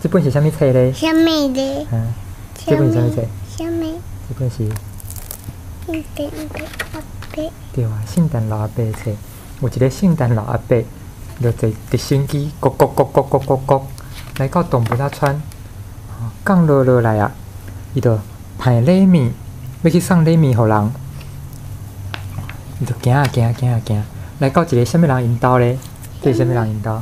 這本是啥物冊咧？啥物咧？嗯，這本是啥物冊？啥物？這本是聖誕老阿伯。對啊，聖誕老阿伯冊。有一个聖誕老阿伯，就坐直升機，咕咕咕咕咕咕咕，來到動物仔村，降落落來啊！伊就派禮物，欲去送禮物予人。伊就行啊行啊行啊行，來到一个啥物人𪜶兜咧？這是啥物人𪜶兜？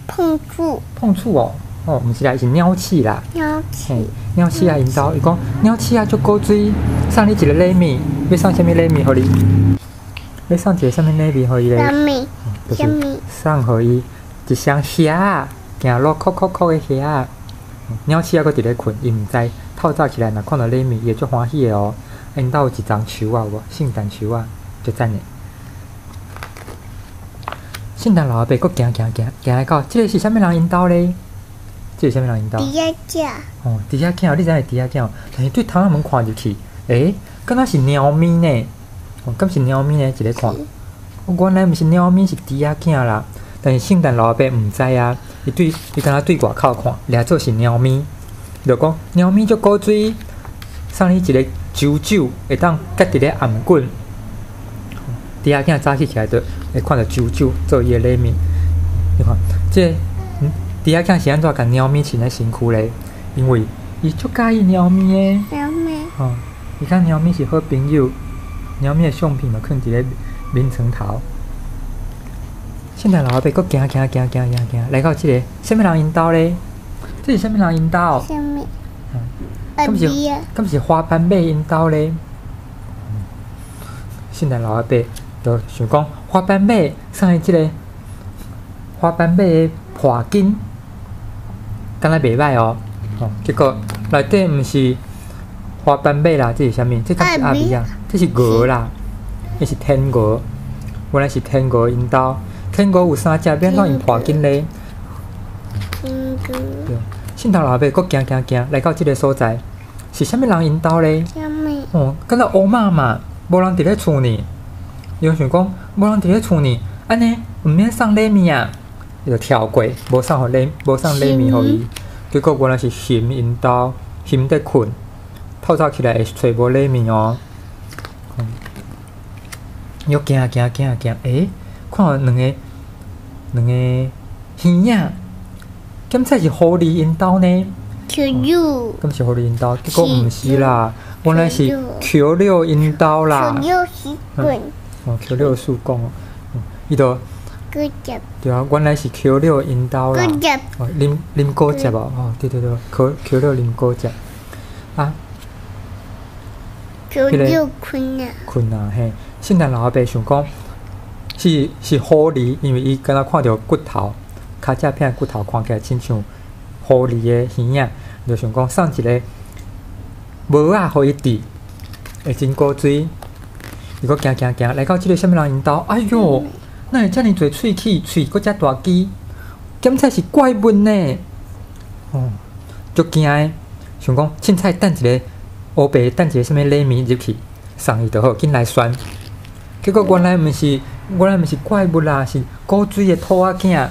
碰觸。碰觸哦，哦，毋是啦，是鳥鼠啦。鳥鼠。鳥鼠仔𪜶兜，伊講鳥鼠仔足古錐，送你一个禮物，欲送啥物禮物予你？欲送一个啥物禮物予伊咧？啥物？就是送予伊一雙鞋仔，行路叩叩叩的鞋仔。鳥鼠仔閣佇咧睏，伊毋知，透早起來若看著禮物，伊會足歡喜的哦。𪜶兜有一叢樹仔有無？聖誕樹仔，足讚的。聖誕老阿伯閣行行行，行來到，這个是啥物人𪜶兜咧？這是啥物人𪜶兜？豬仔囝。哦，豬仔囝，你知影是豬仔囝？但是對窗仔門看入去，欸，敢若是貓咪呢？哦，敢是貓咪呢？一个看，哦，原來毋是貓咪，是豬仔囝啦。但是聖誕老阿伯毋知啊，伊對伊敢若對外口看，掠做是貓咪，就講貓咪足古錐，送你一个揪揪，會當結佇咧頷頸。豬仔囝早起起來就會看著揪揪做伊的禮物。你看，這个豬仔囝是按怎共貓咪穿咧身軀咧？因為伊足佮意貓咪的。貓咪。哦，伊佮貓咪是好朋友，貓咪的相片嘛囥佇咧眠床頭。聖誕老阿伯閣行行行行行行，來到這个啥物人𪜶兜咧？這是啥物人𪜶兜？啥物？敢是敢是花斑馬𪜶兜咧？聖誕老阿伯就想講，花斑馬送伊這个花斑馬的破巾，敢若袂䆀哦。哦，結果內底毋是花斑馬啦，這是啥物？這敢是鴨米啊？這是鵝啦，彼是天鵝，原來是天鵝𪜶兜。天鵝有三隻，欲按怎用破巾咧？天鵝。對，聖誕老阿伯閣行行行，來到這个所在，是啥物人𪜶兜咧？啥物？哦，敢若烏麻嘛，無人佇咧厝呢。伊就想講，無人佇咧厝呢，按呢毋免送禮物啊，伊就跳過，無送予禮，無送禮物予伊。結果原來是熊𪜶兜，熊佇睏，透早起來會揣無禮物哦。伊閣行行行行，欸，看到兩个兩个耳仔，敢才是狐狸𪜶兜呢？秋柳。敢是狐狸𪜶兜？結果毋是啦，原來是杩杩𪜶兜啦。杩杩是棍。哦，杩杩樹講哦，伊就對啊，原來是杩杩𪜶兜啦。哦，啉啉果汁哦，哦，對對對，杩杩杩啉果汁。啊，杩杩睏啊。睏啊嘿！聖誕老阿伯想講是是狐狸，因為伊敢若看著骨頭，跤脊片骨頭看起來親像狐狸的耳仔，就想講送一个帽仔予伊戴，會真古錐。伊閣行行行，來到這个啥物人𪜶兜？哎喲，哪會遮爾濟喙齒，喙閣遮大支？敢才是怪物呢？哦，足驚的，想講凊彩擲一个烏白擲一个啥物禮物入去，送伊就好，緊來選。結果原來毋是，原來毋是怪物啦，是古錐的兔仔囝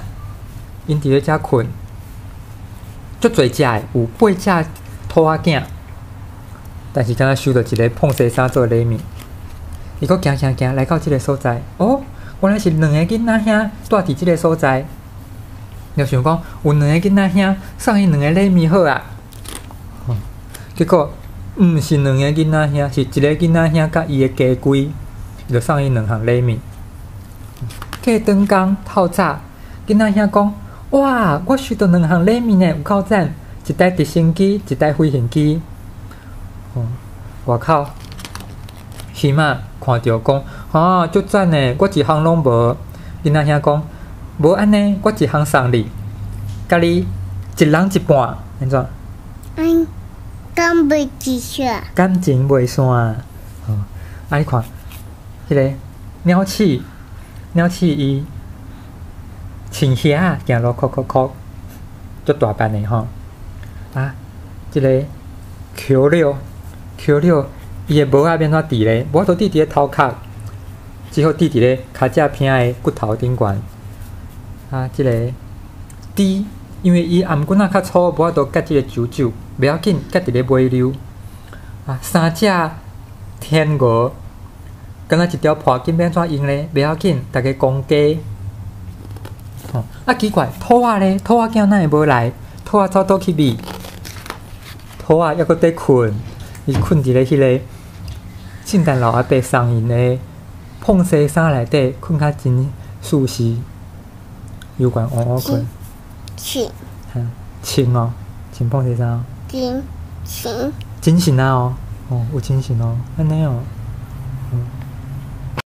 ，𪜶佇咧遮睏，足濟隻的，有八隻兔仔囝，但是敢若收著一个膨西衫做禮物。伊閣行行行，來到這个所在，哦，原來是兩个囡仔兄蹛佇這个所在。就想講有兩个囡仔兄送伊兩个禮物好啊，結果毋是兩個囡仔兄，是一个囡仔兄佮伊的家規，伊就送伊兩項禮物。過轉工透早，囡仔兄講：哇，我收著兩項禮物呢，有夠讚！一台直升機，一台飛行機。哦，外口熊仔看著講：哈，足讚呢！我一項攏無。囡仔兄講：無按呢，我一項送你，佮你一人一半，按怎？嗯，感袂一散。感情袂散。哦，啊，你看，彼个鳥鼠，鳥鼠伊穿鞋仔行路叩叩叩，足大範的吼。啊，這个杩杩，杩杩，伊的帽仔欲按怎戴咧？無法度戴佇咧頭殼，只好戴佇咧跤脊片的骨頭頂懸。啊，這个豬，因為伊頷頸仔較粗，無法度結這個啾啾，袂要緊，結佇咧尾溜。啊，三隻天鵝，敢若一條破巾欲按怎用咧？袂要緊，逐家公雞。吼，啊奇怪，兔仔咧，兔仔囝哪會無來？兔仔走佗去覕？兔仔猶閣佇睏，伊睏佇咧彼个聖誕老阿伯送𪜶的膨西衫內底，睏較真舒適，猶原烏烏睏。穿。哈，穿哦，穿膨西衫哦。真穿。精神啊哦，哦，有精神哦，按呢哦。